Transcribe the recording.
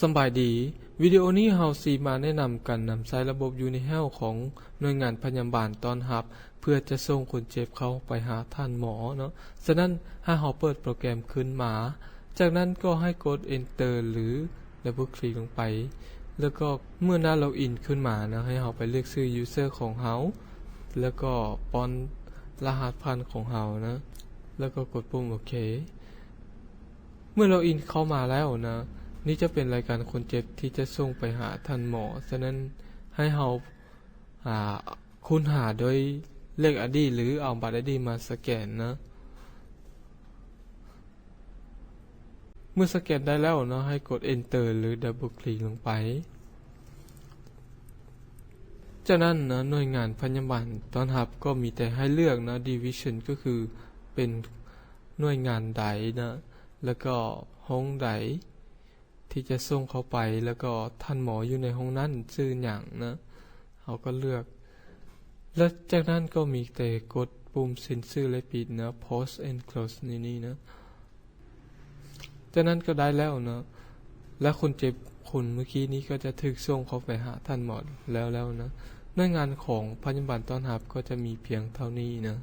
ສຳບາຍດີ, ວິດີໂອນີ້ເຮົາຊິມາແນະນຳການນຳໃຊ້ລະບົບ UniHealth ຂອງໜ່ວຍງານພະຍາບານຕ້ອນຮັບ ເພື່ອຈະສົ່ງຄົນເຈັບເຂົ້າໄປຫາທ່ານໝໍເນາະ. ສະນັ້ນ ໃຫ້ເຮົາເປີດໂປຣແກຣມຂຶ້ນມາ, ຈາກນັ້ນກໍໃຫ້ກົດ Enter ຫຼື Double Click ລົງໄປ, ແລ້ວກໍເມື່ອໜ້າ Login ຂຶ້ນມານະ, ໃຫ້ເຮົາໄປເລືອກຊື່ User ຂອງເຮົາ ແລ້ວກໍປ້ອນລະຫັດຜ່ານຂອງເຮົານະ, ແລ້ວກໍກົດປຸ່ມໂອເຄ. ເມື່ອ Login ເຂົ້າມາແລ້ວນະ, ນີ້ຈະເປັນລາຍການຄົນເຈັບທີ່ຈະສົ່ງໄປຫາທ່ານໝໍ, ສະນັ້ນໃຫ້ເຮົາ ອາ ຄົ້ນຫາໂດຍເລກ ID ຫຼື ເອົາບັດ ID ມາສະແກນນະ. ເມື່ອສະແກນໄດ້ແລ້ວເນາະ, ໃຫ້ກົດ Enter ຫຼື Double Click ລົງໄປ. ຈາກນັ້ນນະ, ໜ່ວຍງານພະຍາບານຕ້ອນຮັບກໍມີແຕ່ໃຫ້ເລືອກນະ, Division ກໍຄືເປັນໜ່ວຍງານໃດນະ, ແລ້ວກໍຫ້ອງໃດ ທີ່ຈະສົ່ງເຂົ້າໄປ, ແລ້ວກໍທ່ານໝໍຢູ່ໃນຫ້ອງນັ້ນຊື່ຫຍັງນະ, ເຮົາກໍເລືອກ. ແລ້ວຈາກນັ້ນກໍມີແຕ່ກົດປຸ່ມເຊັນຊື່ ແລະ ປິດນະ, Pause and Close ໃນນີ້ນະ. ຈາກນັ້ນກໍໄດ້ແລ້ວນະ, ແລະ ຄົນເຈັບຄົນເມື່ອກີ້ນີ້ກໍຈະຖືກສົ່ງເຂົ້າໄປຫາທ່ານໝໍແລ້ວໆນະ. ໜ່ວຍງານຂອງພະຍາບານຕ້ອນຮັບກໍຈະມີພຽງເທົ່ານີ້ນະ.